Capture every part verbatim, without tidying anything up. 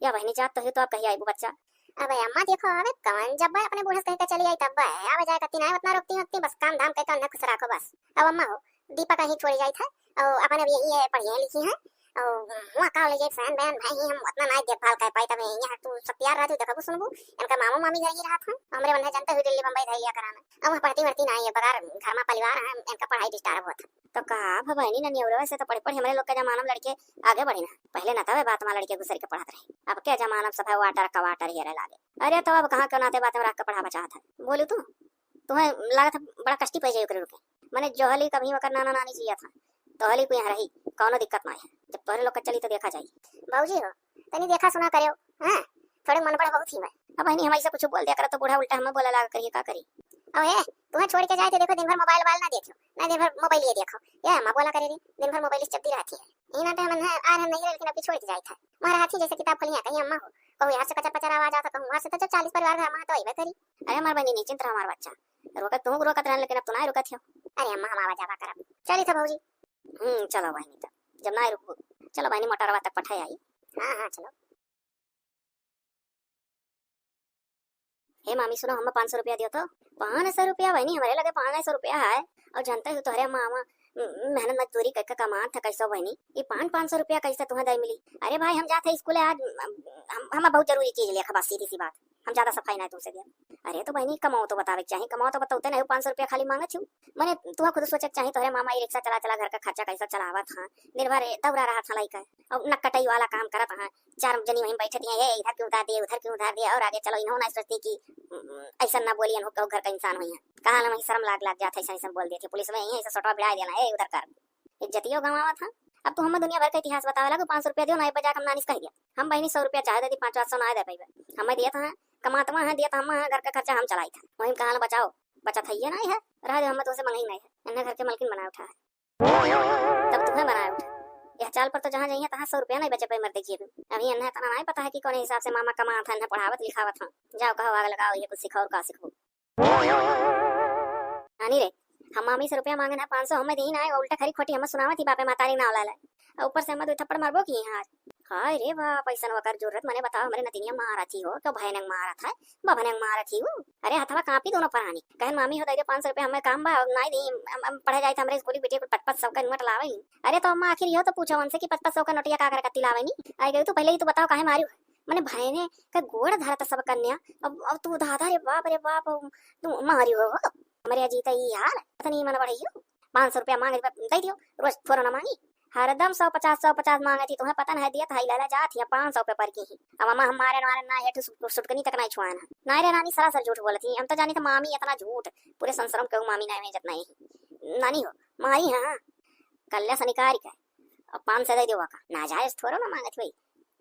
या बहिनी जात तो है तो अब कहिया आइबू बच्चा? अब अम्मा देखो, अब कवन जब अपने बूढ़ा से कह के चली आई तब है, आवे जाए कती ना, उतना रोकती होती, बस काम धाम कह के उन्हें खुश रखो बस। अब अम्मा हो, दीपा कहीं छोड़ी जाई था, और अपन अब यही है, पढ़िए लिखी है, और हुआ का ले जाए, सयान बयान भाई ही, हम उतना ना देखभाल कर पाई, तब यहाँ तू सब तैयार रहती, देखबू सुनबू, इनका मामू मामी घर ही रहत हैं, हमरे मन है जनता हुई दिल्ली बम्बई धैया कराना, अब वहाँ पढ़ती वढ़ती ना है, बगैर घर में परिवार है, इनका पढ़ाई डिस्टर्ब होता। तो का भवानी ना नियौरा, वैसे तो पढ़े पढ़े हमरे लोग के जमाना में लड़के आगे बढ़े ना, पहले ना तबे बात में लड़के घुसर के पढ़त रहे, अब के जमाना में सब है वाटर का वाटर हेरे लागे। अरे तो अब कहाँ के नाते बातें रख के पढ़ावा चाहत है, बोलू तू? तुम्हें लागत है बड़ा कष्टी पै जाई ओकरे रुके। मने जोहली कभी ओकर नाना नानी जिया था, तोहली को यहाँ रही, कौनो दिक्कत ना है। जब तोहरे लोग का चली तो देखा जाई। बाबूजी हो, तनी देखा सुना करेओ, हाँ? थोड़े मन बड़ा बहुत ही मैं। अब बहिनी हम ऐसे कुछ बोल दिया करा तो बूढ़ा उल्टा हमें बोला लागा करिए, का करी? अब हे, तुम्हें छोड़ के जाए थे, देखो दिन भर मोबाइल वोबाइल ना देखो, ना दिन भर मोबाइल ये देखो। ये अम्मा बोला करे रे, दिन भर मोबाइल से चपदी रहती है। ये ना तो हम आ रहे नहीं रहे, लेकिन अभी छोड़ के जाए था। वहाँ रहती जैसे किताब खोलिया, कहीं अम्मा हो, कहूँ यहाँ से कचर पचर आवाज आता, कहूँ वहाँ से, तो जब चालीस परिवार घर में तो अइबे करी। अरे हमार बहिनी निश्चिंत रहो हमार बच्चा, रोकत तू रोकत रहन, लेकिन अब तू ना रुकत हो। अरे अम्मा हम आवा जावा करब। चली था भौजी। हम्म, चलो बहिनी तब, जब ना रुकबू, चलो बहिनी मोटरवा तक पठाए आई। हाँ, हाँ, चलो। हे मामी सुनो, हम पाँच सौ रुपया दियो तो। पाँच सौ रुपया बहिनी, हमारे लगे पाँच सौ रुपया है। और जानते हो तोहरे मामा म-, मेहनत मजदूरी करके कमात है कैसो बहिनी, ये पाँच, पाँच सौ रुपया कैसे तुम्हें दे मिली? अरे भाई हम जाते स्कूल आज, हम, हम बहुत जरूरी चीज लेखा, बस सीधी सी बात, हम ज्यादा सफाई ना तुमसे दिया। अरे तो बहिनी कमाओ तो बतावे के चाही, कमाओ तो बताओ, ते नहीं पाँच सौ रुपया खाली मांगत छू। मने तुहा खुद सोचे के चाही, तोहरे मामा ई रिक्शा चला चला घर का खर्चा कैसा चलावत हाँ, दिन भर दौरा रहत हाँ लइका, और नक्कटई वाला काम करत हाँ, चार जनी वहीं बैठत हैं, "ए, इधर क्यों उधार दिए, उधर क्यों उधार दिए?" और आगे चलो इन्हों ना सोचती कि, उम, ऐसा ना बोली, इन्हों कहू घर का इंसान हुई है। कहाँ ना वहीं शर्म लाग लाग जात है, ऐसा ऐसा बोल देती पुलिस में, यहीं ऐसा सोटवा भिड़ा देना, "ए, उधर कर।" इज्जतियो गंवावत हाँ। अब तो हम दुनिया भर का इतिहास बतावे लागो, पाँच सौ रुपया दियो ना, एक बजा के हम नानी से कह दिया। हम बहिनी सौ रुपया चाहे दे दी, पाँच सौ ना दे पाइबे। हमें दिया था, कमातवा है, दिया था हम, घर का खर्चा हम चलाई था। वहीं कहाँ ना बचाओ, बचत है ये नहीं है, रह दे, हम तो उसे मंगाई नहीं है, इन्हें घर के मालकिन बना उठा है। तब तुम्हें बनाए उठा। यह चाल पर तो जहाँ जाइए तहाँ सौ रुपया नहीं बचे पाई मर्दे जेब में। अभी इन्हें इतना नहीं पता है कि कौन हिसाब से मामा कमात है, इन्हें पढ़ावत लिखावत हैं। जाओ कहो आग लगाओ, ये कुछ सिखाओ और का सिखाओ। नानी रे, हम मामी से रुपया मांगे ना पाँच सौ, हमें दी ना, उल्टा खरी खोटी हमें सुनावत ही बापे महतारी नाव लाला। और ऊपर से हमें दो थप्पड़ मारबो की यहाँ आज। हाय रे बाप, ऐसन वकर जरूरत मने बताओ, हमरे नतिनिया मारत ही हो, क्यों भयनक मारत है, बभनक मारत ही हो। अरे हथवा कांपी दोनों परानी। कहन मामी हो दे दे पाँच सौ रुपया, हमें काम बा, नाई दी, हम, हम पढ़े जाए तो हमरे स्कूली बिटिया कुल पचपच सौ का नोट लावे। अरे तो अम्मा आखिर यो तो पूछो उनसे कि पचपच सौ का नोटिया का कर कत्ती लावे नी? आई गई तो पहले ही तो बताओ काहे मारी हो? मने भाई ने का गोड़ धरत सब कन्या, अब, अब तू दादा रे बाप रे बाप, अब तू मारी हो। हमरे अजीत ई हाल, इतनी मन बढ़ी हो। पाँच सौ रुपया मांगे दे दियो, रोज थोड़ा ना मांगी। हरदम सौ पचास, सौ पचास मांगे थी, तुम्हें पता नहीं दिया था, लाला जात ही पाँच सौ पे पर की ही। अब अम्मा हम मारे मारे ना, हेठ सुट-, सुटकनी तक नहीं छुआए ना। नहीं रे नानी, सरासर झूठ बोलत ही। हम तो जानी तो मामी इतना झूठ, पूरे संसार में केहू मामी नहीं में इज्जत नहीं। नानी हो, मारी हाँ, कल्ले से निकाल के, अब पाँच सौ दे देवा का, नाजायज थोड़ो ना मांगत भाई।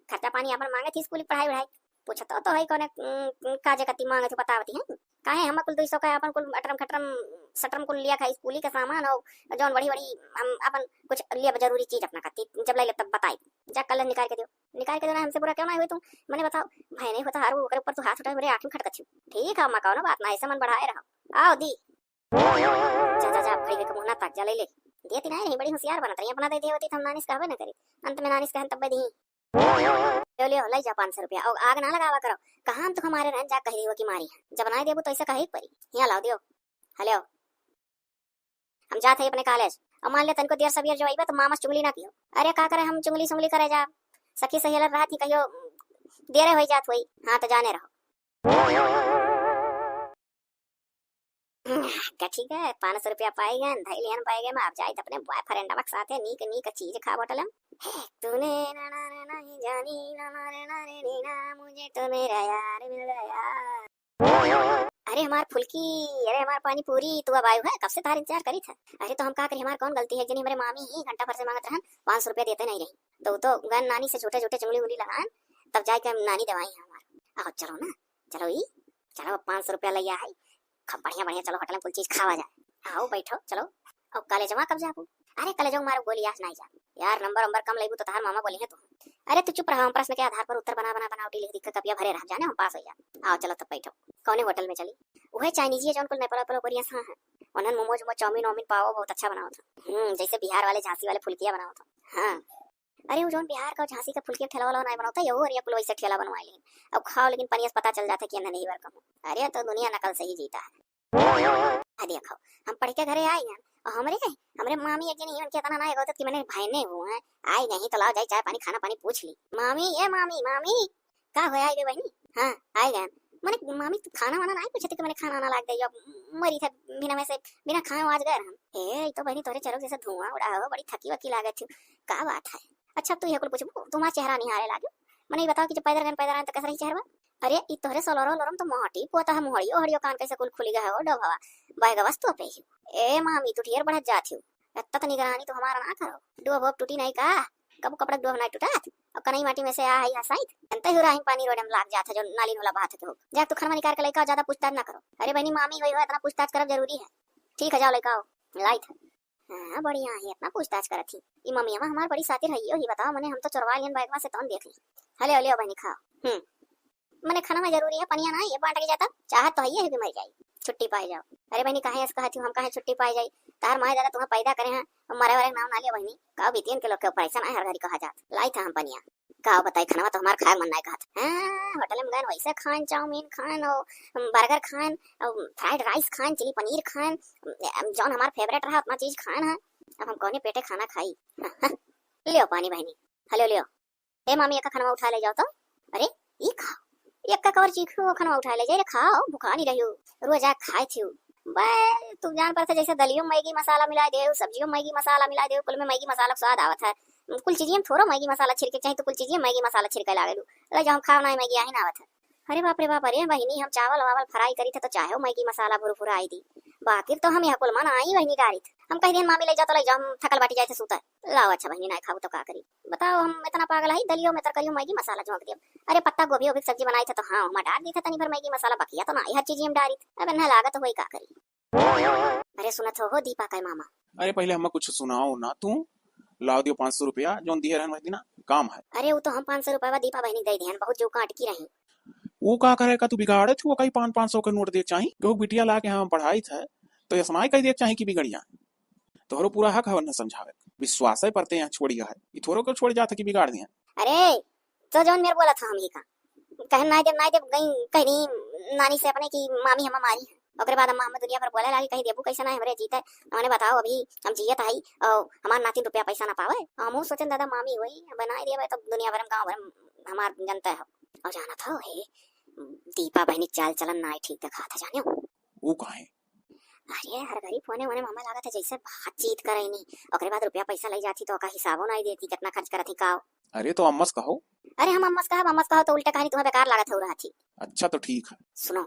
खर्चा पानी अपन मांगे थी, स्कूल की पढ़ाई वढ़ाई। पूछत तो, तो है कौन, उम, काजे कती मांगे थी, बतावती है। काहे हम कुल दुई सौ का अपन कुल अटरम खटरम सटरम कुल लिया खा स्कूली का सामान और जौन बड़ी बड़ी हम अपन कुछ लिए जरूरी चीज अपना खाती, जब ले ले तब बताई। जा कल निकाल के दियो, निकाल के देना, हमसे बुरा क्यों ना हुई तुम? मने बताओ, भाई नहीं होता हारू, ओकरे ऊपर तू हाथ उठाए, मेरे आँख में खटकत छू। ठीक है अम्मा, कौनो बात ना, ऐसे मन बढ़ाए रहो। आओ दी। जा, जा, जा, खड़ी होके मुँह ना ताक, जा ले ले। देती नहीं रही, बड़ी होशियार बनत रही, अपना दे दे होती तो हम नानी से कहबे ना करी। अंत में नानी से कहन तब्बे दी। लियो, लियो, ले जा पाँच सौ रुपया, और आग ना लगावा करो। कहाँ हम तो हमारे रहन जा कह दी हो कि मारी है। जब ना देबू तो ऐसे कहे ही परी। यहाँ लाओ दियो। हेलो। हम जात है अपने कॉलेज। और मान ले तनको देर सवेर जो आइबे तो मामा से चुगली ना कियो। अरे का करे हम चुगली सुंगली करे जा। सखी सहेलर रहत ही कहियो देरे होई जात होई। हाँ तो जाने रहो। का ठीक है, पाँच सौ रुपया पाई गए, धई लिहन पाई गए, मैं आप जाई तो अपने बॉयफ्रेंडवा के साथे नीक नीक चीज खा होटल में। हे, तूने ना, ना, ना, नहीं जानी, ना, ना, रे, ना, रे, रे, ना, मुझे तो मेरा यार मिल गया। अरे हमार फुल्की, अरे हमार पानी पूरी, तू अब आयु है, कब से तार इंतजार करी था। अरे तो हम का करी, हमार कौन गलती है, जनी हमारे मामी ही घंटा भर से मांगत रहन, पाँच सौ रुपया देते नहीं रही, तो, तो गन नानी से झूठे झूठे चुंगली उंगली लगान, तब जाके नानी देवाई है हमार। आओ चलो ना, चलो ई, चलो पाँच सौ रुपया लइया है, खूब बढ़िया बढ़िया चलो होटल में कुल चीज खावा जाए। आओ बैठो चलो। और कॉलेजवा कब जाबू? अरे कॉलेजवा मारो गोली आज नहीं जा। यार नंबर नंबर कम लेबू तो तहार मामा बोली है तू। अरे तू चुप रहा, हम प्रश्न के आधार पर उत्तर बना बना बनावटी लिख लिख के कपिया भरे रह जाने हम पास हो जा। आओ चलो तब बैठो। कौने होटल में चली? वह चाइनीज है जौन कुल नेपाल वाला कोरिया सा है। उन्हन मोमोज उमोज चाउमीन वाउमीन पावा बहुत अच्छा बनावत है। हम्म, जैसे बिहार वाले झांसी वाले फुल्किया बनावत है। हाँ। अरे, वो जौन बिहार का झांसी का फुलकी ठेला वाला नाहीं बनौता, यहू अरिया कुल वैसे ठेला बनवाइ लीन। अब खाओ, लेकिन पनिया से पता चल जात है कि नहीं बार कहूँ। अरे, तो दुनिया नकल से ही जीता है। आ देखो, हम पढ़ के घरे आइ गए, और हमरे, हमरे मामी एक जनी, उनके इतना ना एगो कि मने भाई ने हुआ है, आइ गई तो लाओ जाई चाय पानी, खाना पानी पूछ ली। मामी, ए मामी, मामी, का होया आइ गई बहिनी? हाँ, आइ गए। मने मामी, तू खाना वाना नाहीं पूछत कि मने खाना ना लाग दे, अब मरी थे बिना में से, बिना खाए आज गए हम। ए, ई तो बहिनी तोरे चरक जैसे धुआं उड़ा हो, बड़ी थकी वकी लागत थी, का बात है? अच्छा, तू ये कुल पूछबू, तुम्हार चेहरा निहारे लागे। मने ई बताओ कि जब पैदल गए, पैदल आए तो कैसा रही चेहरवा? अरे, ई तोहरे सलोरो लोरम तो मोटी पोता है, मुहड़ियो हड़ियो कान कैसे कुल खुली गए हो, डोभवा, बैगवा से तोपे ही। ए मामी, तू ढेर बढ़त जात हो, इतना तो निगरानी तो हमारा ना करो। डोभ वोभ टूटी नहीं का? कबो कपड़ा डोभ नहीं टूटत? और कनई माटी में से आ है हसाइत, जनते हुराही पानी रोड में लाग जात है, जो नाली नोला बहात के हो। जा तू खनवा निकाल के लइका, ज्यादा पूछताछ ना करो। अरे बहिनी, मामी होई हो, इतना पूछताछ करब जरूरी है? ठीक है, जाओ लइका आओ, लाइत है। हाँ, बढ़िया है, इतना पूछताछ करत ही। ई ममिया हमार बड़ी सातिर है, यो ही बताओ, मने हम तो चोरवा लियन बैगवा से, तौन देख ली। हले, हले, बहिनी खाओ। हम्म, मने खाना में जरूरी है, पनिया ना ये बांट के जाता, चाहत तो है ये कि मर जाई, छुट्टी पाए जाओ। अरे बहिनी, काहे ऐसे कहत हूँ, हम काहे छुट्टी पाए जाई? तार माए दादा तुम्हें पैदा करे हैं, और मरे वाले नाम ना लिया बहिनी। का बिटियन के लोग के ऊपर ऐसा ना हर घड़ी कहा जात। लाई था हम पनिया। का बताई, खाना तो हमार खाए मन नहीं कहत। हाँ, होटल में गए वैसे खान, चाउमीन खान, और बर्गर खान, और फ्राइड राइस खान, चिली पनीर खान, जौन हमार फेवरेट रहा उतना चीज खान है। अब हम कौने पेटे खाना खाई? लियो पानी बहिनी, हलो लियो। ए मामी, एक खनवा उठा ले जाओ तो। अरे, ई खाओ, एक का कवर चीखो, खनवा उठा ले जाए रे, खाओ, भुखानी रहियो, रोज आ खाए थियो। बे, तू जान पड़ता जैसे दलियो में मैगी मसाला मिला दे, सब्जियों में मैगी मसाला मिला दे, कुल में मैगी मसाला का स्वाद आवत है। कुल चीजिए में थोड़ा मैगी मसाला छिड़के चाही, तो कुल चीजिए में मैगी मसाला छिड़के लागे लू। ले जाओ, हम खाओ ना, मैगी यही ना आवत है। अरे बाप रे बाप, अरे बहिनी, हम चावल वावल फ्राई करी थे तो चाहे मैगी मसाला भुरभुराई दी, बाकी तो हम यह कुल मन आई बहिनी डारी थे। हम कह देन मामी ले जाओ तो ले जाओ, हम थकल बाटी जाए थे सूता। लाओ अच्छा बहिनी, ना खाऊ तो का करी? बताओ, हम इतना पागल है, दलियो में तरकारियों मैगी मसाला झोंक दियो। अरे पत्ता गोभी ओभी की सब्जी बनाई थे तो हाँ, हम डार दी थे तनी भर मैगी मसाला, बकिया तो ना हर चीज हम डारी थे। अब इन्हें लागत हुई का करी? अरे सुनत हो, हो दीपा का मामा। अरे पहले हमें कुछ सुनाओ ना तू। लाओ दियो पाँच सौ रुपया, जौन दिए रहन वही दिना काम है। अरे वो तो हम पाँच सौ रुपया दीपा बहिनी दे दिहन, बहुत जो काट की रही। वो का करे का तू बिगाड़े छुआ कहीं पाँच पाँच सौ के नोट दे चाही? केहू बिटिया ला के हम पढ़ाई थे तो ऐसनाई कह दे चाही कि बिगड़िया। तोहरो पूरा हक हवन न समझावे। विश्वास है परते यहाँ छोड़ी है, ई थोरो के छोड़ जाता कि बिगाड़ दिया। अरे तो जौन मेरे बोला था हम ही का कहन नाई देब, नाई देब, गई कह दी नानी से अपने कि मामी हम मारी है। ओकरे बाद अम्मा हमें दुनिया भर बोले लागी, कहीं देबू कैसे ना हमरे जीते। हमने बताओ अभी हम जियत आई और हमार नातिन रुपया पैसा ना पावे। हमहू सोचन दादा मामी वही बनाए देवे तो दुनिया भर में गाँव भर में हमार जनता है। और जानत हो हे दीपा बहिनी चाल चलन नाई ठीक दिखात है जाने। ऊ काहे? अरे हर घड़ी फोने वोने में हमें लागत है जैसे बातचीत करैनी, ओकरे बाद रुपया पैसा ले जाती तो ओका हिसाबो नाई देती कितना खर्च करत ही काव। अरे तो अम्मस कहो। अरे हम अम्मस कहब, अम्मस कहो तो उल्टा कहानी तुम्हें बेकार लागत हो रहा थी। अच्छा तो ठीक है। सुनो,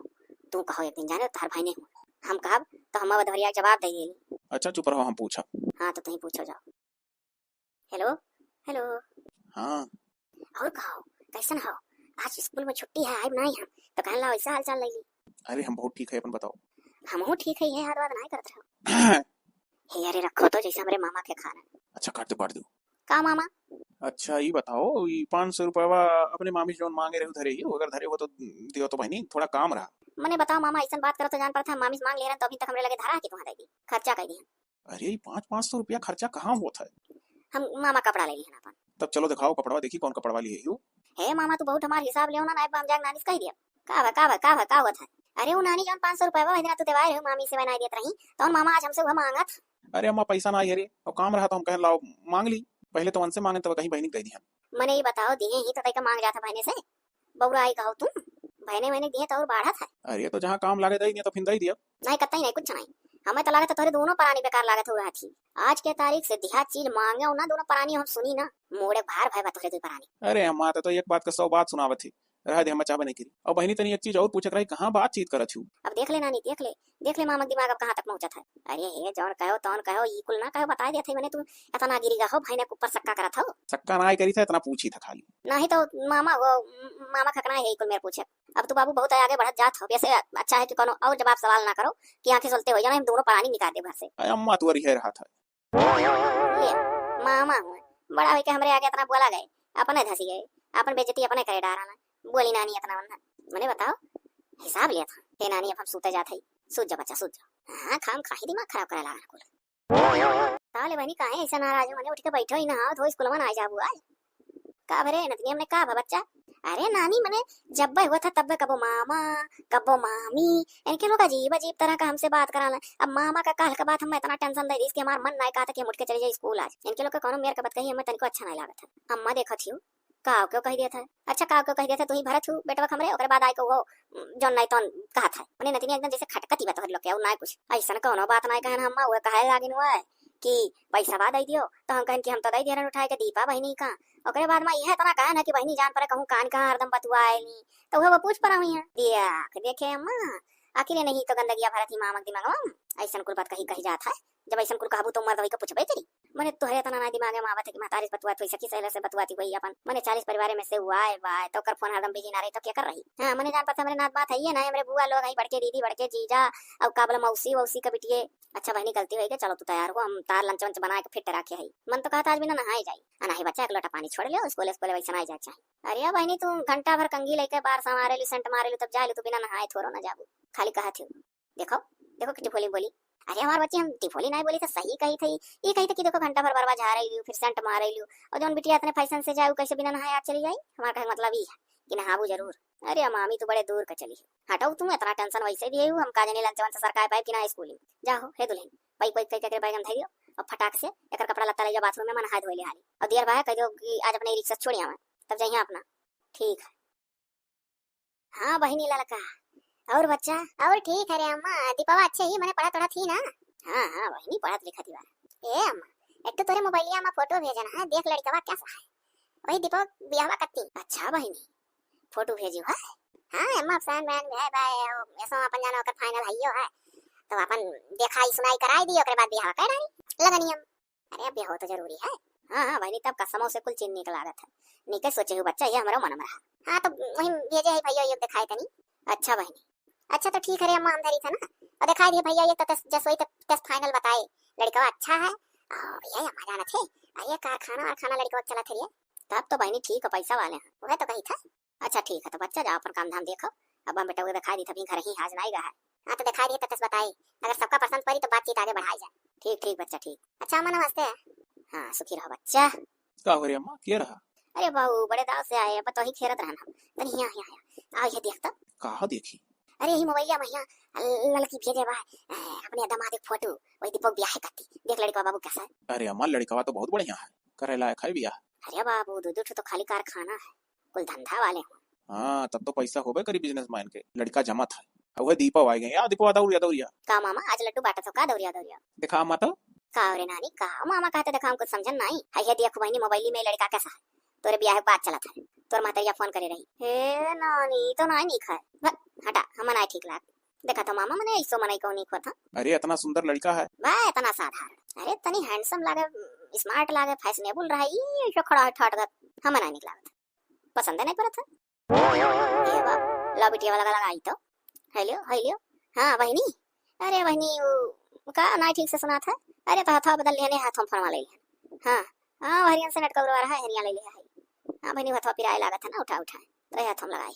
तू कहो एक दिन जाने तार भाई नहीं हूँ, हम कहब तो हम बधवरिया के जवाब दे देली। अच्छा चुप रहो, हम पूछब। हाँ तो तुम पूछो जाओ। हेलो, हेलो। हाँ। और कहो, कैसन हो? आज स्कूल में छुट्टी है, आइब नाई हम, तो कहन ला वैसा हाल चाल ले ली। अरे हम बहुत ठीक है, अपन बताओ। हमहू ठीक है, ये हाथ बात नाई करत रहो। हे अरे रखो तो जैसे हमरे मामा के खाना। अच्छा काट दो, काट दो। का मामा? अच्छा ई बताओ, ई पाँच सौ रुपया अपने मामी जौन मांगे रहे धरे ही, अगर धरे हो तो दियो तो बहनी, थोड़ा काम रहा। मने बताओ मामा, ऐसन बात करो तो जान पड़ता है, मामी से मांग ले रहे तो अभी तक हमरे लगे धरा है कि तुहां दे दी, खर्चा कर दी। अरे, ई पाँच, पाँच सौ रुपया खर्चा कहाँ होत है? हम मामा कपड़ा ले लिहन अपन। तब चलो दिखाओ कपड़वा, देखी कौन कपड़वा लिए हो। हे मामा, तू बहुत हमार हिसाब लेओ ना, नाइब हम जाके नानी से कह दिया। का भा, का भा, का भा, का होत है? अरे, वो नानी जौन पाँच सौ रुपया वह दिन तू देवाए रहे मामी से बनाए देत रही, तौन मामा आज हमसे वह मांगत। अरे अम्मा, पैसा ना आई है रे, और काम रहा तो हम कहन लाओ मांग ली। पहले तो उनसे मांगे तब कहीं बहनी कह दिहन। मने ई बताओ, दिए ही तो तैका मांग जात है बहने से। बौरा आई कहो तुम, बहने बहने दिए तो और बाढ़त है। अरे तो जहाँ काम लागे दे दिए तो फिर दे दिया। नहीं, कतई नहीं, कुछ नहीं। हमें तो लागत है तोहरे दोनों परानी बेकार लागत हो रहा थी। आज के तारीख से दिहा चीज मांगे ना दोनों परानी हम सुनी ना, मोड़े भार भाई बा तोहरे दो परानी। अरे अम्मा, तो, तो एक बात का सौ बात सुनावत थी। रह दे, हम चाहबे नहीं करी। और बहनी तनी एक चीज और पूछे के रही, कहाँ बातचीत करत हूँ? अब देख ले नानी, देख ले, देख ले मामा के दिमाग अब कहाँ तक पहुँचत है। अरे हे, जौन कहो तौन कहो, ई कुल ना कहो, बताए देत है मने तू इतना गिरी गा हो, भाई ने ऊपर शक्का करत हो। शक्का ना करी था, इतना पूछी था खाली। नहीं तो मामा, वो मामा खकना है ई कुल मेरे पूछे। अब तू बाबू बहुत आगे बढ़त जात हो, वैसे अच्छा है कि कोनो और जवाब सवाल ना करो कि आंखें सोलते हो जाओ, हम दोनों परानी निकाल दे घर से। अरे अम्मा, तू अरिहे रहा था। ये मामा हुआ, बड़ा होके हमरे आगे इतना बोला गए, अपने धसी गए, अपन बेइज्जती अपने करे डारा ना। बोली नानी इतना वंदन। मने बताओ, हिसाब लिया था। हे नानी, अब हम सूते जात हई, सूत जा बच्चा, सूत जा। हाँ, खाम खाही दिमाग खराब करे लागल कुल। ताले बहिनी, काहे ऐसा नाराज हो? मने उठ के बैठो ही, नहाओ धो, स्कूल में ना जाबू आज। का भरे नतनी, हमने का भा बच्चा? अरे नानी, मने जब हुआ था तब कबो मामा, कबो मामी, इनके लोग अजीब अजीब तरह का हमसे बात कराला। अब मामा का काल का बात हमें इतना टेंशन दे दी कि हमार मन नहीं कहा था कि हम उठ के चले जाए स्कूल आज। इनके लोग का कोनो मेर का बात कही हमें तनिको अच्छा नहीं लागत है। अम्मा देखत हियो, का क्यों कह दिया था? अच्छा, का क्यों कह दिया था? तू ही भरत हूँ बेटवा हमरे, ओकरे बाद आए को वो, जौन नहीं तौन कहा था। मने नतनी एकदम जैसे खटकती बा तोहरे लोग के, और ना कुछ। ऐसन कोनो बात नहीं कहन अम्मा, वो कहे लागिन हुआ है कि पैसा बा दे दियो, तो हम कहन कि हम तो दे दिया उठाए के दीपा बहिनी का। ओकरे बाद में यह इतना कहन है कि बहिनी जान पर कहूँ कान कहाँ हरदम बतुआ आएली, तो वो पूछ पर हुई है। देख, देखे अम्मा, आखिर ये नहीं तो गंदगिया भरत ही मामक दिमाग में ऐसन कुल बात कही, कही जात है। जब ऐसन कुल कहबू तो मर्द वही का पूछबे करी। मने तोहरे इतना ना दिमाग में आवत है कि महतारी से बतुआत हुई, सखी सहेला से बतुआती हुई अपन। मने चालीस परिवारे में से हुआ है बा, तो ओकर फोन हरदम बिजी ना रही तो क्या कर रही? हाँ, मने जान पड़ता हमरे नात बात है ये ना, हमरे बुआ लोग है, बड़के दीदी, बड़के जीजा, और का बोला मौसी, वौसी का बिटिये। अच्छा बहिनी, गलती होई के, चलो तू तैयार हो, हम तार लंच वंच बना के फिट रखे है। मन तो कहता आज बिना नहाए जाई। आ नाही बच्चा, एक लोटा पानी छोड़ ले, स्कूल स्कूल वैसे ना जाए चाहे। अरे बहिनी, तू घंटा भर कंघी लेके बार संवारे लू, सेंट मारे लू, तब जाए लू, तू बिना नहाए थोड़ो ना जाबू। खाली कहत हो। देखो, देखो कितनी भोली बोली। अरे हमार बच्ची, हम टिफोली नहीं बोली तो सही कही थी। ये कही थी कि देखो घंटा भर बरवा झारे लियो, फिर सेंट मारे लियो, और जौन बिटिया इतने फैशन से जाए, वो कैसे बिना नहाए आज चली जाए? हमार कहे के मतलब ई है कि नहाबू जरूर। अरे मामी, तू बड़े दूर का चली है। हटो तुम, इतना टेंशन वैसे दिए हो, हम का जाने लंच वंच सरकाए पाए कि ना स्कूल में। जाओ हे दुल्हन, पैक वैक करके बैग में धरियो और फटाक से एकर कपड़ा लत्ता ले जाओ बाथरूम में, नहाए धोए ले हाली। और दियर भाई कह दो कि आज अपने रिक्शा छोड़ आवे, तब जाइए अपना। ठीक है। हाँ बहिनी ललका, और बच्चा? और ठीक है रे अम्मा, दीपवा अच्छे ही मने पढ़त उढ़त ही ना? हाँ हाँ बहिनी, पढ़त लिखत ही बा। ए अम्मा, एक तो तोरे मोबाइलिया में फोटो भेजन है, देख लड़कवा कैसा है। वही दीपक बियाहवा कत्ती। अच्छा बहिनी, फोटो भेजू है? हाँ अम्मा, अब साइन बहन भी है भाई, ऐसा अपन जाना ओकर फाइनल हइयो है, तो अपन देखाई सुनाई कराई दी, ओकरे बाद बियाहवा कर डाली लगनियम। अरे, अब ये हो तो जरूरी है। हाँ, हाँ, बहिनी, तब कसमों से कुल चीन निकल लागत है। निके सोचे हो बच्चा, ये हमारा मन में रहा। हाँ, तो वही भेजे है भैया, ये दिखाए तनी। अच्छा बहिनी। अच्छा, तो ठीक है रे अम्मा, हम धरी था ना। और दिखाई दिए भैया, ये तो तस, जसोई तक तस फाइनल बताए, लड़का अच्छा है। और ये अम्मा जानत है, अरे कारखाना वारखाना लड़का चला थे ये। तब तो बहिनी ठीक है, पैसा वाले हैं। वह तो कही था। अच्छा ठीक है, तो बच्चा जाओ अपन काम धाम देखो। अब हम बेटा को दिखाई दी, तभी घर ही आज नहीं गया है। हाँ, तो दिखाई दी, तब तस बताए, अगर सबका पसंद पड़ी तो बातचीत आगे बढ़ाई जाए। ठीक, ठीक बच्चा, ठीक। अच्छा अम्मा, नमस्ते। हाँ, सुखी रहो बच्चा। का हो रे अम्मा, के रहा? अरे बाबू, बड़े दाव से आए, अब तो ही खेरत रहन हम। तनी हिया, हिया, हिया। आओ, ये देख तो। कहा देखी? अरे, यही मोबाइलिया में हिया, ल-, लड़की भेजे बा, ए, अपने दामाद के फोटो, वही दीपक बियाह है कत्ती। देख लड़का बाबू कैसा है। अरे अम्मा, लड़कवा तो बहुत बढ़िया है, करे लायक है बियाह। अरे बाबू, दो, दो ठो तो खाली कारखाना है, कुल धंधा वाले हो। हाँ, तब तो पैसा होबे करी बिजनेसमैन के। लड़का जमत है। अब वह दीपा आ गए। या दीपा, दौड़िया, दौड़िया। का मामा, आज लड्डू बांटत हो का, दौड़िया, दौड़िया? देखा अम्मा तो। का रे नानी, का मामा कहते, देखा हम कुछ समझन नहीं। है ये देख बहिनी, मोबाइली में लड़का कैसा है, तोरे बियाह के बात चलत है, तोर महतरिया फोन करे रही। हे नानी, ई तो नहीं निक है। भक, हटा, हमें नहीं ठीक लाग। देखा तो मामा, मने ऐसो मनई को निक होत है। अरे, इतना सुंदर लड़का है। बा, इतना साधारण। अरे, तनी हैंडसम लागे, स्मार्ट लागे, फैशनेबल रहे, ई ऐसो खड़ा है ठाट गत, हमें नहीं निक लागत। पसंद नहीं पड़त है। ए बाप, ला बिटिया वाला गला आई तो। हेलो, हेलो। हाँ बहिनी। अरे बहिनी, वो का ना ठीक से सुनात है? अरे तो हथवा बदल लिहन, हाथों में फोनवा ले लिहन। हाँ, हाँ, हरियन से नटकौरवा रहा, हरिया ले लिया है। हाँ बहिनी, हथवा पिराए लागत है ना, उठा, उठा। तो ये हाथों में लगाई।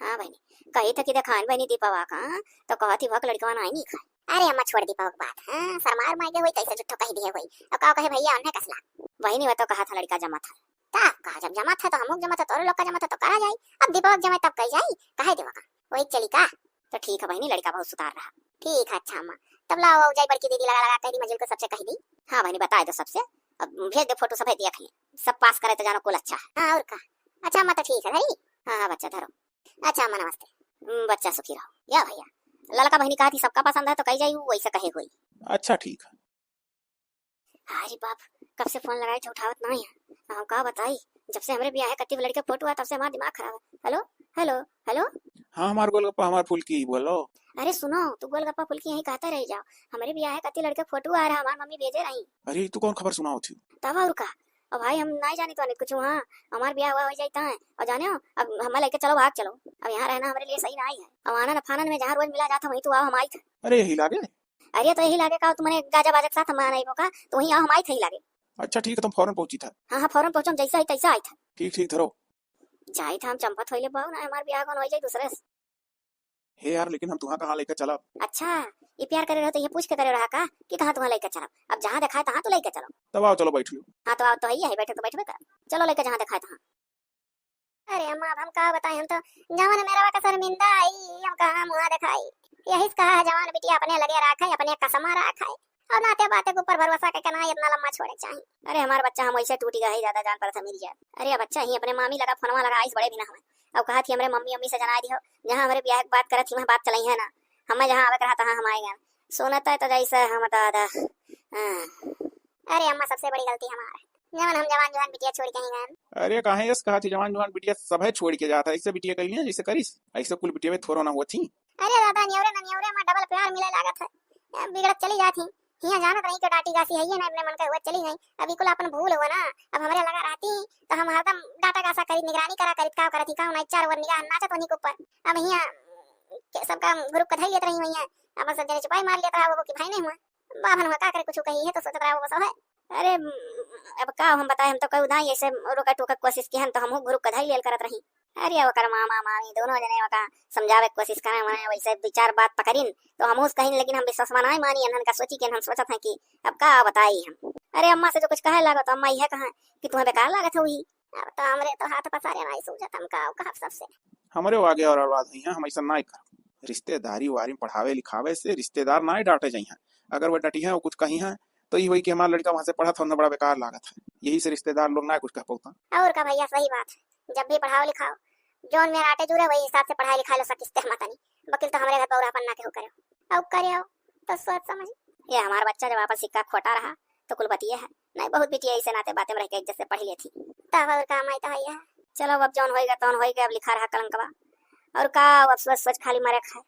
हाँ बहिनी, कही था कि देखान बहिनी दीपावा का, तो कहत ही वह लड़कवा ना आई नहीं खाए। अरे अम्मा, छोड़ दीपावा की बात। हाँ, शर्मार मार के हुई, तैसे झूठो कह दिए हुई। और का कहे भैया, उन्हें कसला। बहिनी, वह तो कहा था लड़का जमा था। ता, कहा जब जमा था तो हमहू जमा था, तोरे लोग का जमा था तो करा जाई। अब दीपावा के जमा तब कही जाई, कहे देवा का। वही चली का? तो ठीक है बहिनी, लड़का बहुत सुतार रहा। ठीक है, अच्छा अम्मा। तब लाओ, जाई बड़की दीदी लगा लगा कह दी, मजुल को सबसे कह दी। हाँ बहिनी, बताए दो सबसे। अब भेज दे फोटो, सब है देख ले। सब पास करे तो जानो कुल अच्छा है। हाँ, और का? अच्छा अम्मा, तो ठीक है, धरी? हाँ, हाँ बच्चा, धरो। अच्छा अम्मा, नमस्ते। हम्म, बच्चा सुखी रहो। या भैया, ललका बहिनी कहा थी सबका पसंद है तो कही जाई, वो वैसे कहे हुई। अच्छा, ठीक है। अरे बाप, कब से फोन लगाई थे, उठावत नहीं है। हम का बताई, जब से हमरे बियाह है कत्ती लड़के फोटो आ, तब से हमारा दिमाग खराब है। हेलो, हेलो, हेलो। हाँ, हमार गोलगप्पा, हमार फुल्की, बोलो। अरे सुनो, तू गोलगप्पा फुल्की यहीं कहते रह जाओ। हमरे बियाह है कत्ती लड़के फोटो आ रहा, हमार मम्मी भेजे रही। अरे, तू कौन खबर सुनाओ थी? तब और का? अब भाई हम नहीं जानी तो कुछ। हाँ, हमार बियाह हुआ हो जाता है। और जाने हो, अब हमें लेके चलो, भाग चलो। अब यहाँ रहना हमारे लिए सही नहीं है। अब आनन फानन में जहाँ रोज मिला जाता, वहीं तू आओ, हम आई थे। अरे, यही लागे। अरे तो यही लागे का, तुमने गाजा बाजा के साथ हम आना ही का, तो वहीं आओ, हम आई थे ही लागे। अच्छा ठीक है, तुम फौरन पहुंची था। हाँ, हाँ, फौरन पहुंचो, हम जैसा है तैसा आई था। ठीक, ठीक, धरो। जाई था हम चंपा थोइले बाबू ना, हमार बियाह कौन हो जाए दूसरे से। हे यार, लेकिन हम तुहाँ कहाँ लइके चलब? अच्छा, ई प्यार करे रहो तो ये पूछ के करे रहा का कि कहाँ तुहाँ लइके चलब? अब जहाँ देखाए तहाँ तू लइके चलो। तब आओ, चलो बैठ लो। हाँ, तो आओ, तो है, है बैठे तो बैठबे कर। चलो लइके जहाँ देखाए तहाँ। अरे अम्मा, अब हम का बताई, हम तो जवन मेरवा का शर्मिंदा आई, हम कहाँ मुँह देखाई। यही से कहा है, जवान बिटिया अपने लगे राखे, अपने कसमा राखे, और नाते बाते के ऊपर भरोसा करके ना इतना लम्बा छोड़े के चाही। अरे हमार बच्चा, हम वैसे टूटी गए, ज्यादा जान पड़त है मेरी यार। अरे बच्चा ही अपने मामी लगा फोनवा लगा, आइस बड़े भी ना हमें, और कहा थी हमरे मम्मी अम्मी से जनाए दिहो, जहाँ हमरे ब्याह के बात करत ही, वहाँ बात चलाई है ना, हमें जहाँ आवे के रहा तहाँ हम आए गए। सुनत है तो जैसे हम दादा। हाँ। अरे अम्मा, सबसे बड़ी गलती हमार है, जवन हम जवान जवान बिटिया छोड़ के ही गए। अरे काहे यस कहा थी, जवान जवान बिटिया सभे छोड़ के जात है, ऐसे बिटिया कहीं है जैसे करिस, ऐसे कुल बिटिया में थोड़ो ना हुआ थी। अरे दादा, न्योरे ना न्योरे में डबल प्यार मिले लागत है। अब बिगड़त चली जात ही। हियाँ जानत रही कि डांटी गासी है ये ना, अपने मन का हुआ चली गई। अब ई कुल अपन भूल हुआ ना, अब हमरे लगा रहती तो हम हरदम डांटा गासा करी, निगरानी करा करी, का करत ही का ना, चार ओर निगाह नाचत वनी के ऊपर। अब हियाँ के सब काम ग्रुप का धई लेत रही हुई है, अपन सब जने चुपाई मार लेत रहा वो कि भाई नहीं हुआ। बाभन हुआ का करे, कुछ कही है तो सोचत रहा वो बस है। अरे, अब का हम बताए, हम तो कई उदाई ऐसे रोका टोका कोशिश की हन, तो हमहू ग्रुप का धई लेल करत रही। अरे, ओकर मामा मामी दोनों जने ओका समझावे के कोशिश करे, मने वैसे दो चार बात पकड़िन, तो हमहू से कहिन, लेकिन हम विश्वास नाई मानी, एनहन का सोची के एनहन सोचत हैं कि अब का बताई हम। अरे, अम्मा से जो कुछ कहे लागो, तो अम्मा यह कहे कि तुम्हें बेकार लागत है वही। अब तो हमरे तो हाथ पसारे नाई सूझत, हम का कहब सबसे। हमरे आगे और औलाद हुई हैं, हम ऐसा नाई करब। रिश्तेदारी वारी में पढ़ावे लिखावे से रिश्तेदार नाई डांटे जाई हैं। अगर वो डटी हैं, वो कुछ कही हैं, तो ई होई कि हमार लड़का वहाँ से पढ़त है, उन्हें बड़ा बेकार लागत है, यही से रिश्तेदार लोग ना कुछ कह पाता। और का भैया, सही बात है, जब भी पढ़ाओ लिखाओ, जौन में आटे जुड़े वही हिसाब से पढ़ाई लिखाई लो सकिस्ते हम तनी। वकील तो हमरे घर बौरापन ना केहू करे, और करे हो तो सोच समझ। ये हमार बच्चा जब आपन सिक्का खोटा रहा तो कुल बतिये है, नहीं बहुत बिटिया ऐसे नाते बातें में रह के इज्जत से पढ़ लेती। तब और का माई तो है। चलो अब जौन होई गए तौन होई गए, अब लिखा रहा कलंकवा। और का, अब सोच सोच खाली मरे खाए,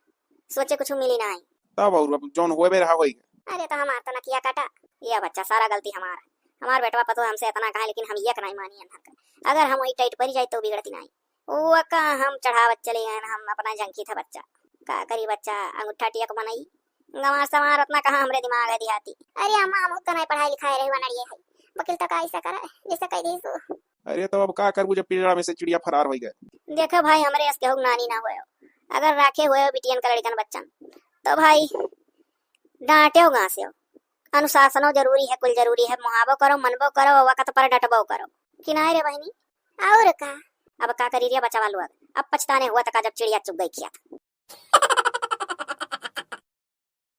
सोचे कुछ मिली ना आई। तब और अब जौन होए रहा होई गए। अरे तो हमार तो नकिया काटा। ये बच्चा, सारा गलती हमार है। हमार बेटवा पतो हमसे इतना कहा, लेकिन हम ये नहीं मानी अनहर का। अगर हम वही टाइट पड़ जाए तो बिगड़ती नहीं। वो का हम चढ़ावत चले गए, हम अपना झंकी था बच्चा। का करी बच्चा, अंगूठा टियक बनाई। गंवार समार उतना कहाँ हमरे दिमाग है दिहाती। अरे अम्मा, हम तो नहीं पढ़ाई लिखाई रहे, वनड़िए है। वकील तो का ऐसा करे, जैसे कह दी सो। अरे तो अब का करबू जब पिंजड़ा में से चिड़िया फरार हो गए। देखो भाई, हमरे अस केहू नानी ना होयो, अगर राखे होयो बिटियन का लड़कन बच्चन, तो भाई डांट्यो गांस्यो। अनुशासनो जरूरी है, कुल जरूरी है, मुहाबो करो, मनबो करो, वक्त पर डटबो करो। कि नाई रे बहिनी? और का? अब का करी रे बचावा लोग, अब पछताने हुआ तका जब चिड़िया चुग गई खियात।